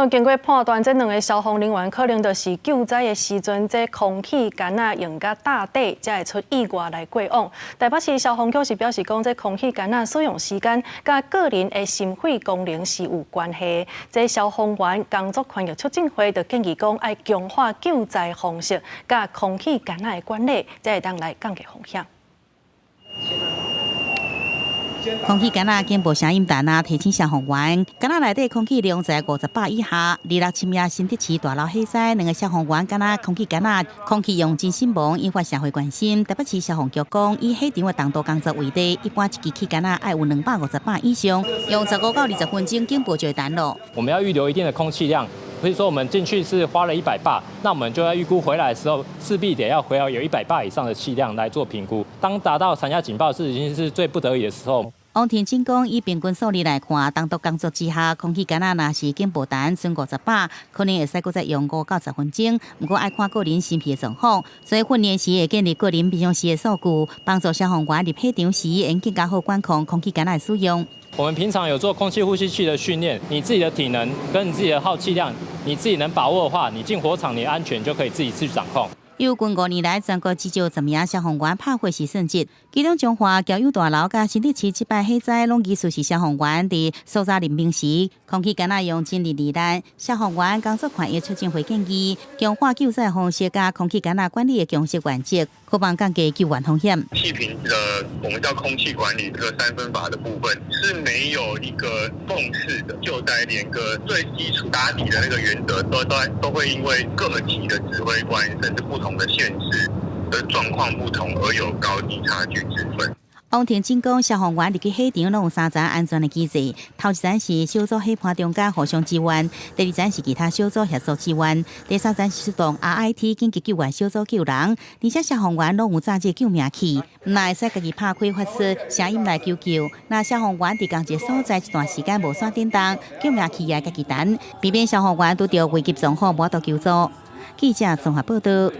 經過判斷，這兩个消防人員可能就是救災的時陣，這空氣桿仔用甲貼底，才會出意外來過往。台北市消防局是表示講，這空氣桿仔使用時間佮個人的心肺功能是有關係。這消防員工作權益促進會就建議講，愛強化救災方式佮空氣桿仔的管理，才會當來降低風險。空氣桿仔警報聲音彈啊，提醒消防員，桿仔內底空氣量在50巴以下。26深夜新竹市大樓火災，兩个消防員敢若空氣桿仔空氣用盡身亡，引發社會關心。台北市消防局講，以火場的重度工作為例，一般一支氣桿仔愛有250巴以上，用15到20分鐘警報就會彈囉。我們要預留一定的空氣量，比如說我們進去是花了100巴，那我們就要預估回來的時候，勢必得要回來有100巴以上的氣量來做評估。當達到殘壓警報是已經是最不得已的時候。王廷錦講，以平均數字來看，單獨工作之下，空氣桿仔若是警報彈剩50巴，可能會使閣再用5到10分鐘。毋過愛看個人身體的狀況，所以訓練時會建立個人平常時的數據，幫助消防員入火場時，會更加好管控空氣桿仔的使用。我們平常有做空氣呼吸器的訓練，你自己的體能跟你自己的耗氣量，你自己能把握的話，你進火場你安全就可以自己去掌控。有近5年來，全國至少10名消防員拍火時殉職，其中彰化僑友大樓佮新竹市這擺火災，攏疑似是消防員佇搜查人命時，空氣桿仔用盡力罹難。消防員工作權益促進會建議，強化救災方式佮空氣桿仔管理的共識原則，渴望降低救援風險。氣瓶的我們叫空氣管理這個三分法的部分是沒有一個共識的，救災連個最基礎打底的那個原則都會因為個體的指揮官甚至不同的縣市的狀況不同而有高低差距之分。王廷錦講，消防員入去火場攏有三層安全的機制，頭一層是小組火盤中間互相支援，第二層是其他小組協助支援，第三層是出動 RIT 緊急救援小組救人。而且消防員攏有紮這救命器，毋但會使家己拍開發出聲音來求救。若消防員佇仝一个所在一段時間無線電動，救命器也家己彈，避免消防員拄著危急狀況無法度求助。記者綜合報道。